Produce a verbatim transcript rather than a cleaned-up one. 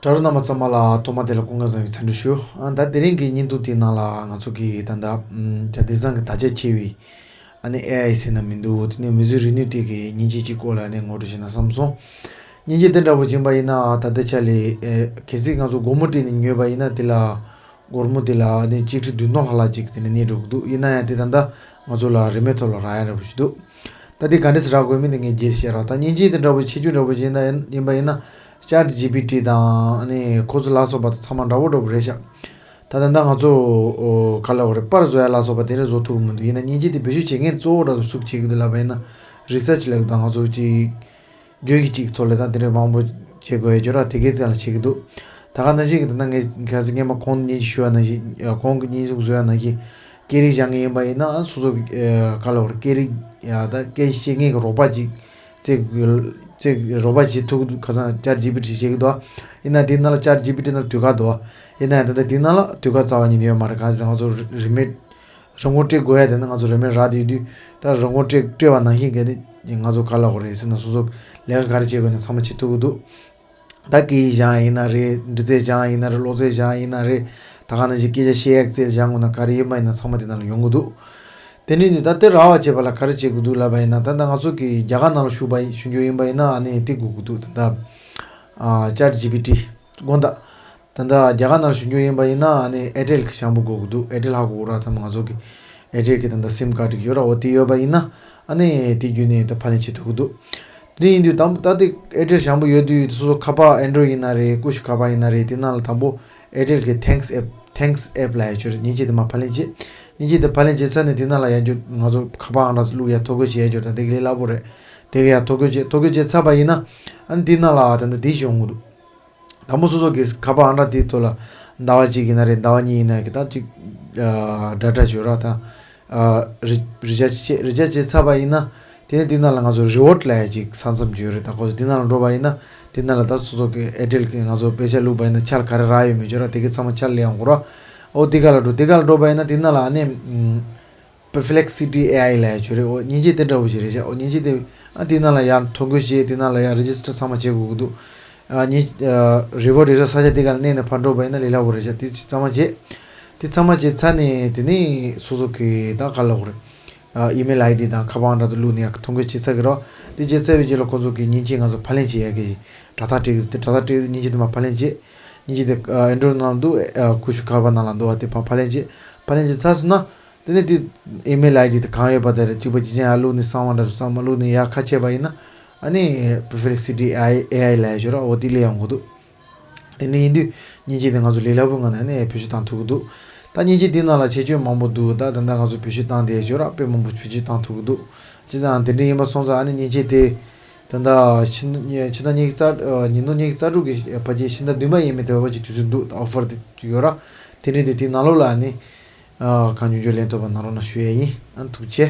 དྲ་གྲོགས་རྣམ་པ་ཚང་མ་ལ་ཐོག་མ་དེ་ལ་སྐུ་ཁམས་བཟང་བའི་འཚམས་འདྲི་ཞུ། ཨ་ད་དེ་རིང་གི་བརྙན་ཐུང་དེའི་ནང་ལ་ང་ཚོ་གི་ད་ལྟ་ཨམ་ད་དེང་སང་གི་དར་ཆ་ཆེ་བའི་ཨ་ནི་ཨེ་ཨའི་ཟེར་ན་མི་འདུག་དེ་ནས་མི་ཚེ་རིག་ནུས་དེ་གི་མཉེན་ཆས་ཅིག་སྐོར་ལ་ནས་ངོ་སྤྲོད་བྱས་ན་བསམ་སོང་། མཉེན་ཆས་དེ་འདྲ་པོ་ཡིན་པ་ཡིན་ན་ད་ལྟ་ཆ་ལས་ཨེ་གལ་སྲིད་ང་ཚོ་སྒོར་མོ་སྤྲད་ནས་ཉོས་པ་ཡིན་ན་དེ་ལ་སྒོར་མོ་དེ་ལ་ཨ་ནི་གཅིག་ཁྲི་བདུན་སྟོང་ལྷག་ལྷག་ཅིག་དེ་ནས་གནས་འགྲོ་གི་འདུག་ཡིན་ན་ཡང་དེ་ད་ལྟ་ང་ཚོ་ལ་རིན་མེད་ཐོག་ལ་རག་ཡ་འདྲ་པོ་ཞིག་འདུག་ད་དེ་ག་འདྲས་སེ་རག་དགོས་མིན་དེ་ངས་རྗེས་བཤད་རོགས། ད་མཉེན་ཆས་དེ་འདྲ་པོ་ཆེ་ཆུང་འདྲ་པོ་ཡིན་ན་ཡིན་པ་ཡིན་ན་ཅེཊ་ཇི་པི་ཊི་དང་ཨ་ནི་ཁོ་ཚོ་ལ་སོགས་པ་དང་ཚང་མ་འདྲ་པོ་འདྲ་པོ་རེད་ཤག་ད་ད་ལྟ་ང་ཚོ་ཨོ་ག་ལ་བ་རེད་པར་བཟོ་ཡ་ལ་སོགས་པ་དེ་འདྲ་བཟོ་ཐུབ་ཀྱི་མི་འདུག་ཡིན་ན་མཉེན་ཆས་དེ་བེད་སྤྱོད་བྱེད་མཁན་གཙོ་བོ་འདྲ་པོ་སུ་བྱེད་ཀྱི་འདུག་ལབ་པ་ཡིན་ན་རིག་སར་ཆི་ལབ་དང་ང་ཚོ་ཅིག་བརྗོད་གཞི་གཅིག་ཐོག་ལ་ད་དེ་འདྲ་མང་པོ་བྱེད་དགོས་ཡ་ཅོ་ར་དེ་གའི་ཐད་ལ་བྱེད་ཀྱི་འདུག་ད་ག་ནང་བཞིན་གྱི་ད་ལྟ་ངས་གལ་སྲིད་སྔས་མ་གོང་དུ་སྙན་ཞུ་བ་ནང་བཞིན་གོང་གི་སྙན་ཞུ་བཟོ་ཡ་ནང་བཞིན་སྐད་རིགས་སྦྱང་གི་ཡིན་པ་ཡིན་ན་སོ་སོ་གི་ག་ལ་བར་སྐད་རིགས་ཡ་ད་སྐད་ཤེས་མཁན་གྱི་རོགས་པ་ཅིག་བཙལ་བཙལ་རོགས་པ་བྱེད་ཐུབ་ཀྱི་འདུག་ཁ་སང་ཅེཊ་ཇི་པི་ཊི་བྱེད་ཀྱི་འདུག་ཡིན་ན་དེ་ནང་ལ་ཅེཊ་ཇི་པི་ཊི་ནང་ལ་དུས་བཀག་འདུག་ཡིན་ན་ཡང་ད་ལྟ་དེ་ནང་ལ་དུས་བཀག་རྩ་བ་ཉིད་ནས་ཡོད་མ་རེད། གང་ཟེར་ང་ཚོ་རིན་མེད་རིན་གོང་སྤྲད་དགོས་ཡ་དེ་ནི་ང་ཚོ་རིན་མེད་རག་བསྡད་ཡོད་དུས་ད་རིན་གོང་སྤྲད་སྤྲད་པ་ནང་བཞིན་གལ་ཏེ་ང་ཚོ་ག་ལ་གོ་རེད་ཟེར་ན་སོ་སོ་ལས་ཀ་ག་རེ་བྱེད་དགོས་ན་ཚང་མ་བྱེད་ཐུབ་ཀྱི་འདུག་ད་སྐད་ཡིག་སྦྱང་ཡིན་ན་རེད། འབྲི་རྩལ་སྦྱང་ཡིན་ན་རེད། ཀློག་རྩལ་སྦྱང་ཡིན་ན་རེད། ད་ག་ནང་བཞིན་སྐད་ཆ་བཤད་ཡག་རྩལ་སྦྱང་དགོས་ན་ག་རེ་ཡིན་པ་ཡིན་ན་ཚང་མ་དེ་ནང་ལ་ཡོང་གི་འདུག་དེ་འདྲ་ཡིན་དུས་ད་དེ་རག་པ་བྱེད་པ་ལ་ག་རེ་བྱེད་དགོས་འདུག་ལབ་པ་ཡིན་ན་ད་ལྟ་ང་ཚོ་གི་རྒྱ་གར་ནང་ལ་བཞུགས་པ་ཞུ་རྒྱུ་ཡིན་པ་ཡིན་ན་ཨ་ནི་དེ་དགོས་ཀྱི་འདུག་ད་ལྟ་ཅེཊ་ཇི་པི་ཊི་དགོངས་དག་ད་ལྟ་རྒྱ་གར་ནང་ཞུ་རྒྱུ་ཡིན་པ་ཡིན་ན་ཨ་ནི་ཨེར་ཊེལ་གྱི་ཞང་པོ་དགོས་ཀྱི་འདུག་ཨེར་ཊེལ་ཧ་གོ་ར་ཐམ་ང་ཚོ་གི་ཨེར་ཊེལ་གྱི་ད་ལྟ་སིམ་ཀར་ཌི་ཡོད་ར། འོ་དེ་ཡོད་པ་ཡིན་ན་ཨ་ནི་དེ་བརྒྱུད་ནས་ད་ཕབ་ལེན་བྱེད་ཐུབ་ཀྱི་འདུག་དེ་ཡིན་དུས་དང་ད་ལྟ་ཨེར་ཊེལ་ཞང་པོ་ཡོད་དུས་སོ་སོ་ཁ་པར་ཨེན་ཌོ་རོ་ཡིན་ན་རེད། ཀུ་ཤུ་ཁ་པར་ཡིན་ན་རེད། དེ་ནང་ལ་དང་པོ་ཨེར་ཊེལ་གྱི་ཐེངས་ཨེབ་ཐེངས་ཨེབ་ལབ་ཡ་ཅིག་ཡོད་རེད། མཉེན་ཆས་དེ་མར་ཕབ་ལེན་བྱེད། མཉེན་ཆས་དེ་ཕབ་ལེན་བྱེད་ཚར་ནས་དེ་ནང་ལ་ཡང་རྒྱུ་ང་ཚོ་ཁ་པར་ཨང་གྲངས་བླུག་ཡ་ཐོ་འགོད་བྱེད་ཡ་ཅིག་ཡོད་རེད། ད་དེ་གི་ལས་སླ་པོ་རེད། དེ་གི་ཡང་ཐོ་འགོད་བྱེད་ཐོ་འགོད་བྱེད་ཚར་བ་ཡིན་ན་ཨ་ནི་དེ་ནང་ལ་ད་ལྟ་དེ་ཞིག་ཡོང་གི་འདུག་དང་པོ་སོ་སོ་གི་ཁ་པར་ཨང་གྲངས་དེའི་ཐོག་ལ་ཟླ་བ་གཅིག་ཡིན་ན་རེད། ཟླ་བ་གཉིས་ཡིན་ན་གི་ད་ཅིག་ཌེ་ཊ་ཅིག་ཡོད་ར། ད་རི་རི་ཅར་ཇི་བྱེད་རི་ཅར་ཇི་བྱེད་ཚར་བ་ཡིན་ན་དེ་ནས་དེ་ནང་ལ་ང་ཚོ་རི་ཝར་ཌི་ལབ་ཡ་ཅིག་ས་མཚམས་ཅིག་ཡོད་རེད། ད་ཁོ་ཚོ་དེ་ནང་ལ་འགྲོ་བ་ཡིན་ན་དེ་ནང་ལ་ད་སོ་སོ་གི་ཨེར་ཊེལ་གི་ང་ཚོ་པེ་ཤ་བླུགས་པ་ཡིན་ན་ཕྱག་ལ་ག་རེ་རག་ཡོད་མེད་ཅོ་ར་དེ་གི་ཚང་མ་ཕྱག་ལ་ཡོང་གོ་ར། ཨོ་དེ་ག་ལ་འགྲོ་དེ་ག་ལ་འགྲོ་བ་ཡིན་ན་དེ་ནང་ལ་ཨ་ནི་ཨམ། Perplexity ཨེ་ཨའི་ལབ་ཡ་ཅིག་ཡོད་རེད། འོ་མཉེན་ཆས་དེ་འདྲ་བོ་ཞིག་རེད་ཤག་འོ་མཉེན་ཆས་དེ་ཨ་དེ་ནང་ལ་ཡར་ཐོ་འགོད་བྱས་དེ་ནང་ལ་ཡར་རི་ཇི་སི་ཊར་ཚང་མ་བྱེད་དགོས་ཀྱི་འདུག་ཨ་མཉེན་རི་ཝར་ཌི་རེད་ས་ས་ཆ་དེ་ག་ལ་གནས་ནས་ཕར་འགྲོ་བ་ཡིན་ན་ལས་སླ་པོ་རེད་ཤག་དེ་ཚང་མ་བྱས། དེ་ཚང་མ་བྱས་ཚར་ནས་དེ་ནས་སོ་སོ་གི་ད་ག་ལ་འོ་རེད། ཨི་མེལ་ཨའི་ཌི་དང་ཁ་པར་ཨང་གྲངས་དེ་བླུགས་ནས་ཡར་ཐོ་འགོད་བྱས་ཚར་གི་རོགས། དེ་བྱས་ཚར་བའི་རྗེས་ལ་ཁོ་ཚོ་གི་མཉེན་ཆས་ང་ཚོ་ཕབ་ལེན་བྱེད་ཡ་གི་དྲ་ཐག་སྤྲད་གི་དེ་དྲ་ཐག་སྤྲད་མཉེན་ཆས་དེ་མར་ཕབ་ལེན་བྱེད། མཉེན་ཆས་དེ་ཨེན་ཌོ་རོ་ནང་འདུག་ཀུ་ཤུ་ཁ་པར་ནང་ལ་འདུག་བ་དེ་ཕར་ཕབ་ལེན་བྱེད། ཕབ་ལེན་བྱེད་ཚར་སོང་ན། དེ་ནས་དེ་ཨི་མེལ་ཨའི་ཌི་དེ་གང་ཡོད་པ་དེ་རེད། གཅིག་པ་གཅིག་རྐྱང་ཡར་བླུགས་ནས་གསང་བ་འདྲ་བཟོ་ཚང་མ་བླུགས་ནས་ཡར་ཁ་ཕྱེ་བ་ཡིན་ན། ཨ་ནི་Perplexity ཨེ་ཨའི་ལབ་ཡ་ཞོར་འོ་དེ་ལས་ཡོང་གི་འདུག་དེ་འདྲ་ཡིན་དུས་མཉེན་ཆས་དེ་ང་ཚོ་ལས་སླ་པོའི་ངང་ནས་ཨ་ནི་བེད་སྤྱོད་བཏང་ཐུབ་ཀྱི་འདུག་ད་མཉེན་ཆས་དེ་ནང་ལ་ཁྱད་ཆོས་མང་པོ་འདུག་ད་ད་ལྟ་ང་ཚོ་བེད་སྤྱོད་བཏང་བསྡད་ཡ་ཞོར་དཔེ་མང་པོ་བེད་སྤྱོད་བཏང་ཐུབ་ཀྱི་འདུག་བྱས་ཙང་དེ་འདྲ་ཡིན་པ་སོང་ཙང་ཨ་ནི་མཉེན་ཆས་དེ་ད་ལྟ་ཕྱི་ཕྱི་ཟླ་ཉིས་རྩ་ཉིས་སྟོང་ཉི་ཤུ་རྩ་དྲུག་གི་ཕལ་ཆེར་ཕྱི་ཟླ་བདུན་པ་ཡས་མས་དེ་བར་གྱི་དུས་ཚོད་འདུག་ད་ཨོ་ཕར་དེ་ཡོད་ར། དེ་འདྲ་དེ་དེའི་ནང་ལོགས་ལ་ཨ་ནི། ཨ་གང་མགྱོགས་མགྱོགས་ལེན་ཐུབ་པ་གནང་རོགས་གནང་ཞུ་ཡས་ཡིན། ཨ་ཐུགས་རྗེ་ཆེ།